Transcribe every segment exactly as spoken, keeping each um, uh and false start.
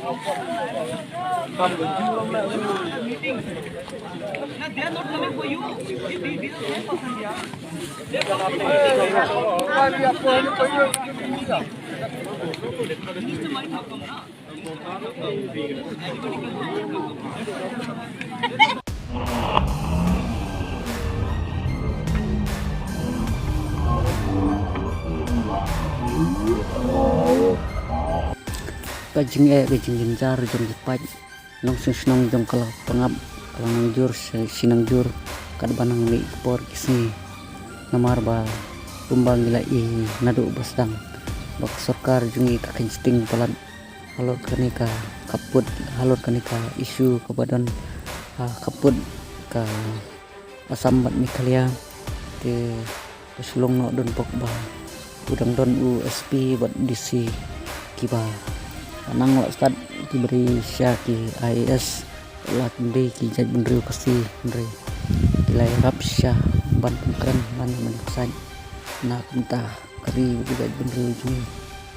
Ka jingeh, ka jingjynjar jong ki paid nongshong shnong jong ka Lapangap ka la nang jur shi, shi nang jur katba nang mih ki por ki sngi. Namar ba kumba ngi la ïohi naduh ba sdang ba ka sorkar jong ngi ka kheiñ sting palat halor kane ka khappud, halor kane ka issue kaba don, ah, khappud ka Assam bad Meghalaya. Te ka shu long noh don bok ba u dang don u S P bad D C kiba nang wad stad kiba dei sha ki I A S, la kim dei ki jaitbynriew Khasi, hynrei ki la ïarap shisha ban pynkren ban ïa mane ksaid na ka bynta ka ri bad ki jaitbynriew jong ngi.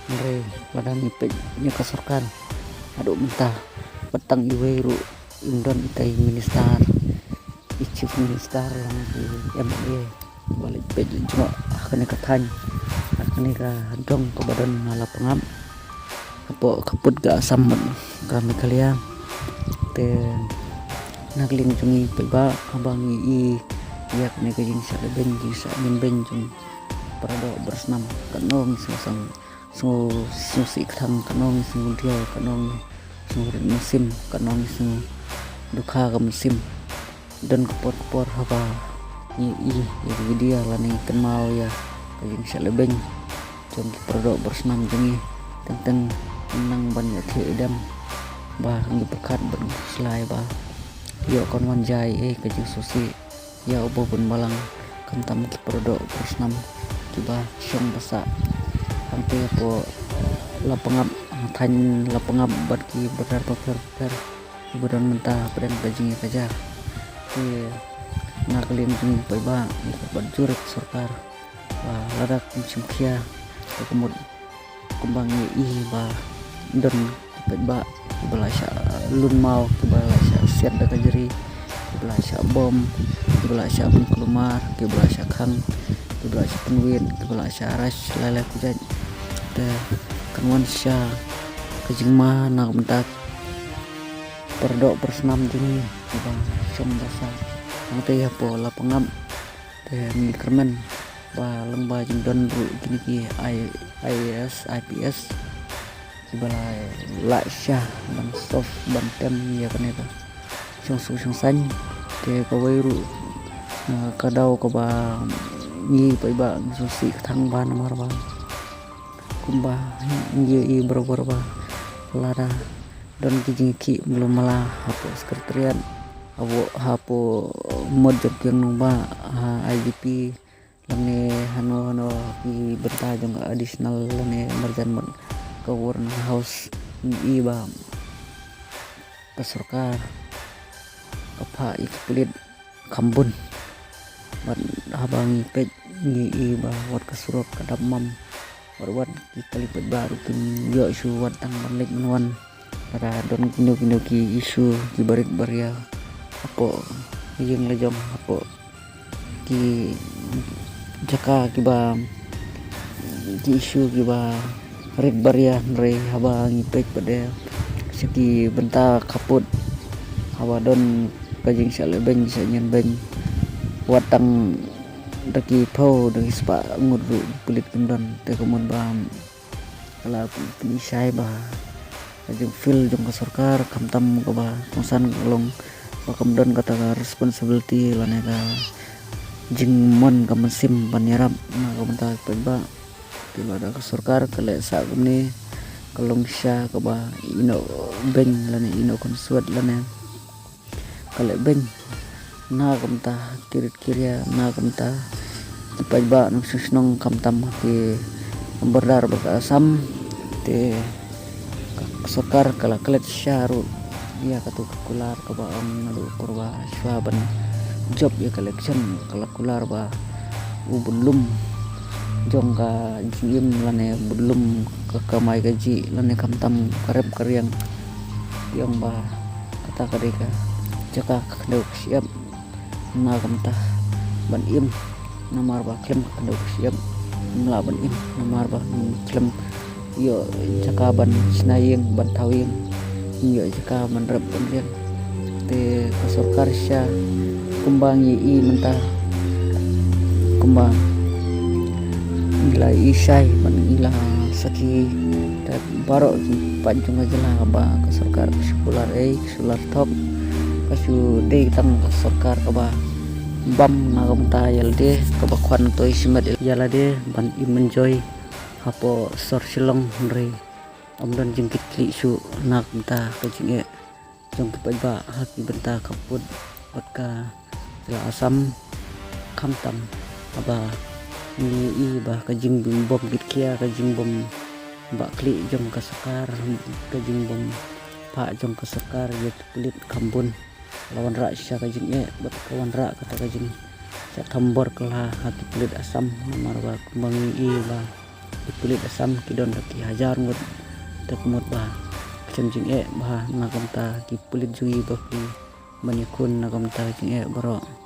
Hynrei lada ngi peit ïa ka sorkar haduh mynta, wat tang iwei ruh im don itai i minister, i chief minister lane i M L A ba leit peit leit jngoh ha kane ka thaiñ, ha kane ka dong kaba don ha Lapangap, hapoh khappud ka Assam bad ka Meghalaya. Te na ka liang jong ngi paidbah, haba ngi ïohi ïa kane ka jingshah lehbeiñ, jingshah ñianbeiñ jong para doh para snam, katno ngi sngewsih, sngewsih kthang, katno ngi sngewdiaw, katno ngi sngewrit mynsiem, katno ngi sngewdukha ka mynsiem. Don ka por ka por haba ngi ïohi ïa ka video lane ngi kynmaw ïa ka jingshah lehbeiñ jong ki para doh para snam jong ngi, teng teng nang ban ïathuh idem ba ngi pyrkhat bad ngi khuslai ba ïoh kan wan jia ei ei ka jingsngewsih ïa u Bah Bun Balang, khamtam ki para doh para snam kiba shong ba sah hangtei hapoh Lapangap, ha thaiñ Lapangap bad ki border bapher bapher kiba don mynta hapdeng ka jingïakajia. Te na ka liang jong ngi paidbah, ngi kwah ban jur ïa ka sorkar ba lada kin shim khia, te ka mut kumba ngi ïohi ba don ki paidbah kiba la shah lun maw, kiba la shah siat da ka jri, kiba la shah bom, kiba la shah pynkulmar, kiba la shah khang, kiba la shah pynwit, kiba la shah rush, lai lai kjat. Te kan wan sha ka jingma na ka bynta para doh para snam jong ngi kiba shong ba sah hangtei hapoh Lapangap. Te ngi kyrmen ba lyngba jingdon ruh kine ki I-, I A S, I P S kiba la lah shisha ban solve, ban tem ïa kane ka shongsuk shongsaiñ. Te kawei ruh, eh, ka daw kaba ngi paidbah ngi sngewsih kthang bha namar ba kumba ngi ïohi barabor ba lada don ki jingïakhih mluh mala hapoh secretariat, hapoh, hapoh mot jong ki nongbah, ha I D P lane hano hano ki bynta jong ka additional lane marjan mot ka Warren House, ngi ïohi ba ka sorkar ka phah ïa ki pulit kham bun. Bad haba ngi peit ngi ïohi ba wat ka surok ka dap mam, wat wat ki kali paidbah ruh kim ïoh shuh wat tang ban leit ban wan. Lada don kino kino ki issue kiba rit ba ria hapoh ïing la jong, hapoh ki jaka kiba, ki issue kiba rit ba ria, hynrei haba ngi peit pat de sha ki bynta khappud, haba don ka jingshah lehbeiñ, shah ñianbeiñ, wat tang da ki phew, da ki spah ngut ruh ki pulit kim don. Te ka mut ba ka la pynshai ba ka jingfeel jong ka sorkar, khamtam kaba kongsan ka long ba kam don kata ka responsibility lane ka jingmon ka mynsiem ban ïarap na ka bynta ki paidbah. Te lada ka sorkar ka leh sah kumne, ka long shisha kaba ïehnoh beiñ lane ïehnoh khunswet lane ka lehbeiñ na ka bynta ki rit ki ria, na ka bynta ki paidbah nongshong shnong, khamtam ki border bad ka Assam. Te ka sorkar ka la klet shisha ruh ïa katu ka kular kaba ong naduh por ba shuwa ban jop ïa ka election, ka la kular ba u budlum jong ka jingim lane budlum ka kamai kajih lane khamtam ka rep ka riang Ki ong ba kata ka dei ka jaka ka khyndew ka shyiap, na ka bynta ban im, namar ba khlem ka khyndew ka shyiap ym lah ban im, namar ba khlem ïoh jaka ban shna ïing, ban thaw ïing, ym ïoh jaka ban rep ban riang. Te ka sorkar shisha kumba ngi i mynta, kumba ngi la i shai bad ngi la sakhi, te baroh ki paid jong ka jylla ba ka sorkar ka shu kular ei, ka shu lar thok, ka shu dei tang ka sorkar kaba bam na ka bynta ïa lade, kaba khwan toi shimet ïa lade ban im enjoy hapoh sor Shillong, hynrei ym don jingkitkhlieh shuh na ka bynta ka jingeh jong ki paidbah ha ki bynta ka pud bad ka jylla Assam. Khamtam haba ngi i ba ka jingbym kitkhia, ka jingbym bah khlieh jong ka sorkar, ka jingbym phah jong ka sorkar ïa ki pulit kham bun, la wanrah shisha ka jingeh bad ka wanrah kata ka jingshah thombor kylla ha ki pulit Assam, namar ba kumba ngi i ba ki pulit Assam ki don da ki hajar ngut, te ka mut ba ka shem jingeh bha na ka bynta ki pulit jong ngi ba ki ban ïakhun na ka bynta ka jingeh baroh.